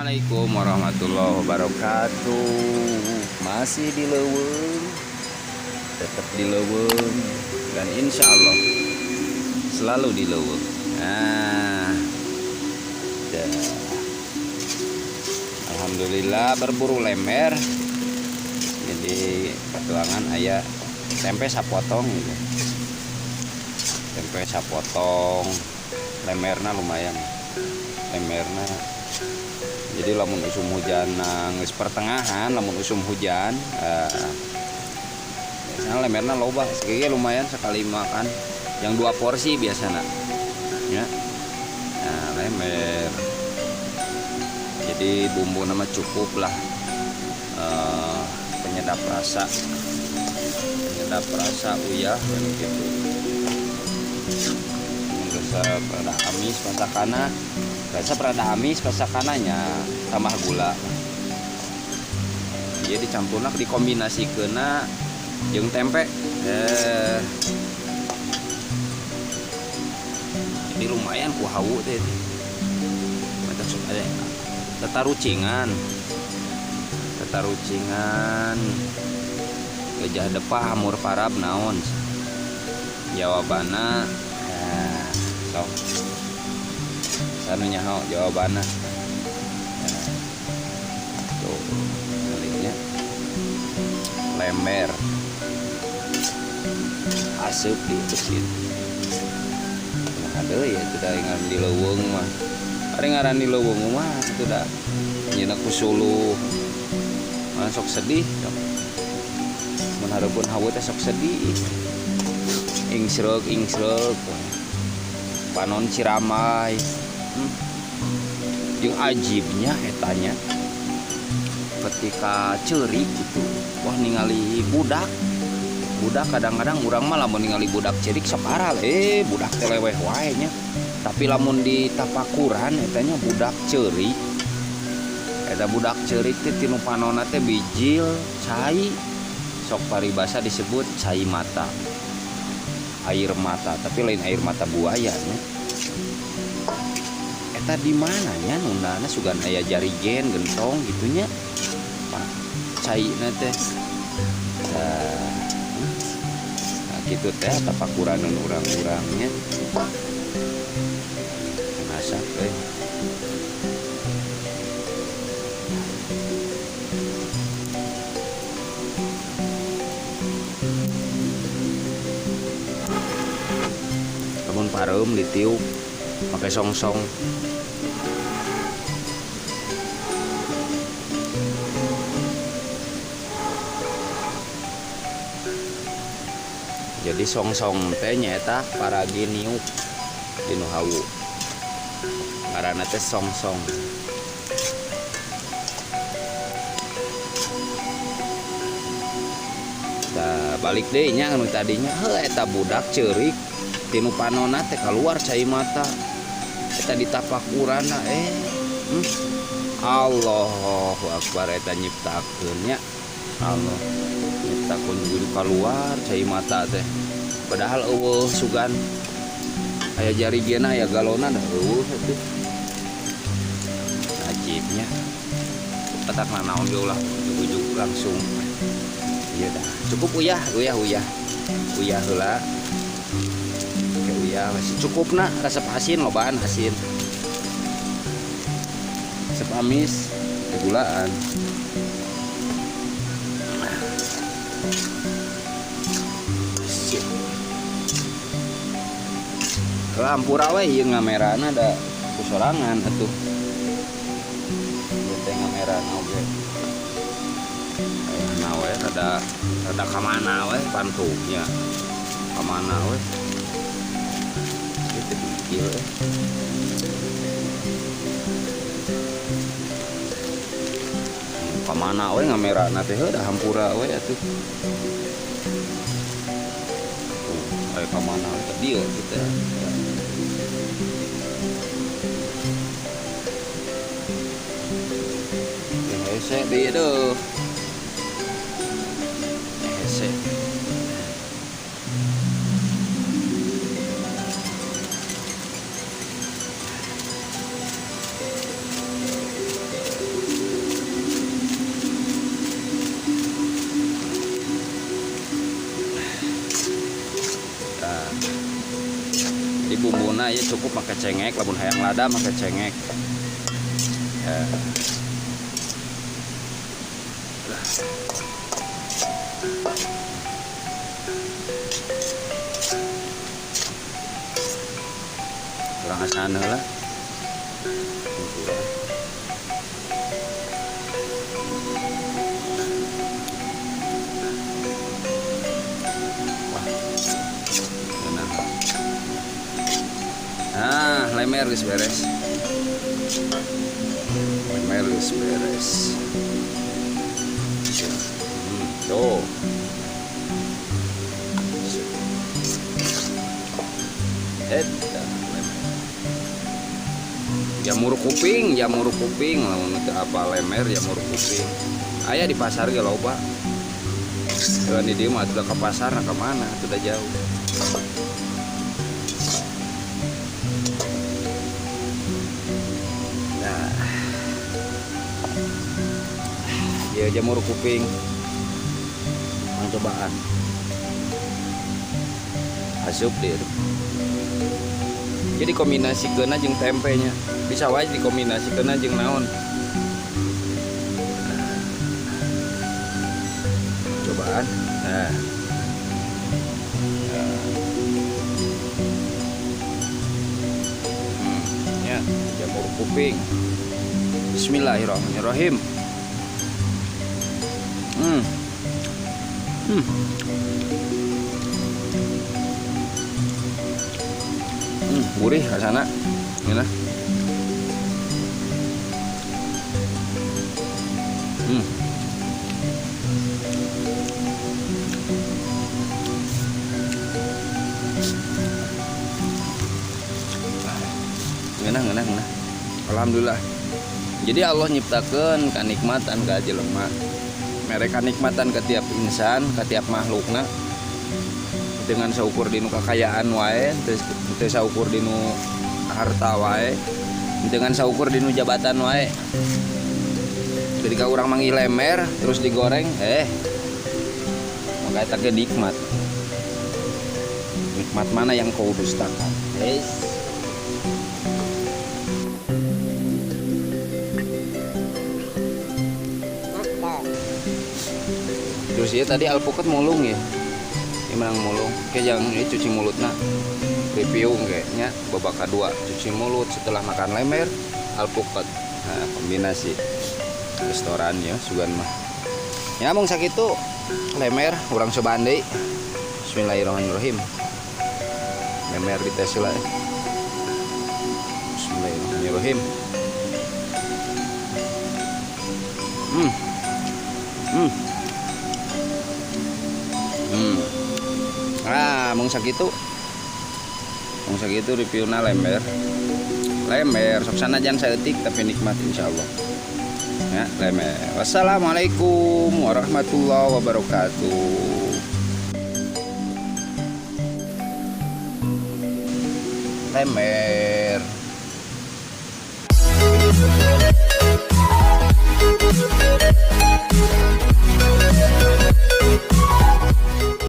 Assalamualaikum warahmatullahi wabarakatuh. Masih di leuweung, tetap di leuweung, dan insya Allah selalu di leuweung. Nah, dah. Alhamdulillah berburu lember. Jadi tuangan aya tempe sapotong gitu. Tempe sapotong, lemberna lumayan. Lemberna jadi lamun usum hujan geus pertengahan, lamun usum hujan biasanya lemberna loba segini, lumayan sekali makan yang dua porsi biasanya ya. Nah, lember jadi bumbu nama cukup lah, penyedap rasa, penyedap rasa uyah dan gitu. Mun resep rada amis pasakana, resep rada amis pasakana nya tambah gula. Jadi dicampurna, dikombinasikeunna jeung tempe, jadi lumayan ku hawu teh teh. Mantap, sok ada tatarucingan, tatarucingan gajah depah amur parab naon jawabanna? Nah, sok sanu nyaho jawabanna. Nah, tuh kalinya lember asup di mesin. Nah, ada ya itu dari ngaran di leuweung mah, ada ngaran di leuweung mah itu dah nyeuna ku suluh. Mana sok sedih mun hareupeun hawu teh, sok sedih, ingsreuk ingsreuk, panon ciramai. Jeung ajibnya etanya ketika ceurik gitu, wah, ningali budak budak, kadang-kadang urang mah lamun ningali budak ceurik sok aral, budak teh leweh wae nya. Tapi lamun ditapakuran etanya budak ceurik eta, budak ceurik teh tinu panonna teh bijil cai, sok paribasa disebut cai mata, air mata, tapi lain air mata buaya nya. Eta di mana nya nundana? Sugan aya jarigen gentong gitunya, Pak, caina teh. Nah, gitu teh tapakuranan urang-urangnya masak euy. Lamun pareum ditiup pakai songsong. Jadi songsong teh nyaeta paragi niup dinu hawu, ngaranna teh songsong. Tah, balik deui nya anu tadinya. Heuh, eta budak ceurik tinu panonna teh keluar cai mata eta, ditapakuranna Allahu akbar, eta nyiptakeun nya Allah, nyiptakeun kudu keluar cai mata teh, padahal eueuh sugan aya jarigena, aya galona, da eueuh atuh. Ajibnya petak naon ge ulah ujug-ujug langsung. Iya dah, cukup uyah, uyah, uyah, uyah heula. Oke, uyah masih cukup nak. Resep asin lobaan asin, resep amis kegulaan. Sip. Hampura we ieu ngamerana da ku sorangan atuh. Ieu teh ngamerana oge. Aya we rada rada ka mana we pantunya. Kamana we. Ieu teh bijil eh. Kamana we ngamerana teh, heuh, da hampura we atuh. Tuh, aya kamana we ka dieu kitu teh. Ya, hese deui deuh. Hese. Jadi bumbuna ya cukup make cengek, lamun hayang lada make cengek. Ya. Lah. Kurang asana lah. Kurang. Wah. Enak. Nah, lemer geus beres. Lemer geus beres. Tuh. Eta lemer. Jamur kuping lamun teu apa lemer jamur kuping. Aya di pasar ge loba. Kalau di dieu mah atuh ke pasar nah ke mana? Atuh da jauh. Nah. Ya jamur kuping. Mau cobaan. Asup dia tuh. Jadi kombinasikeunna jeung tempenya. Bisa wae dikombinasikeunna jeung naon. Cobaan. Nah. Ya, jamur kuping. Bismillahirrahmanirrahim. Gurih rasana. Ini lah. Ngeunah, ngeunah, ngeunah. Alhamdulillah. Jadi Allah nyiptakeun kanikmatan ka jelema. Mere kanikmatan ke tiap insan, ke tiap makhlukna. Dengan saukur dinu kakayaan wae, teu saukur dinu harta wae, dengan saukur dinu jabatan wae. Ketika urang manggih lemer terus digoreng, maka eta ge nikmat. Nikmat mana yang kau dustakan? Yes. Terus ya tadi alpukat mulung ya. Ini menang mulung. Oke, jangan ini cuci mulutna. Review kayaknya babak kedua cuci mulut setelah makan lemer alpukat. Nah, kombinasi restoran ya sugan mah. Ya mung sakitu lemer urang cobaan deui. Bismillahirrahmanirrahim. Lemer dites lah. Bismillahirrahmanirrahim. Ah, mung sakitu. Mung sakitu reviewna lemer. Lemer sok sanajan saeutik tapi nikmat insyaallah. Ya, lemer. Wassalamualaikum warahmatullahi wabarakatuh. Lemer.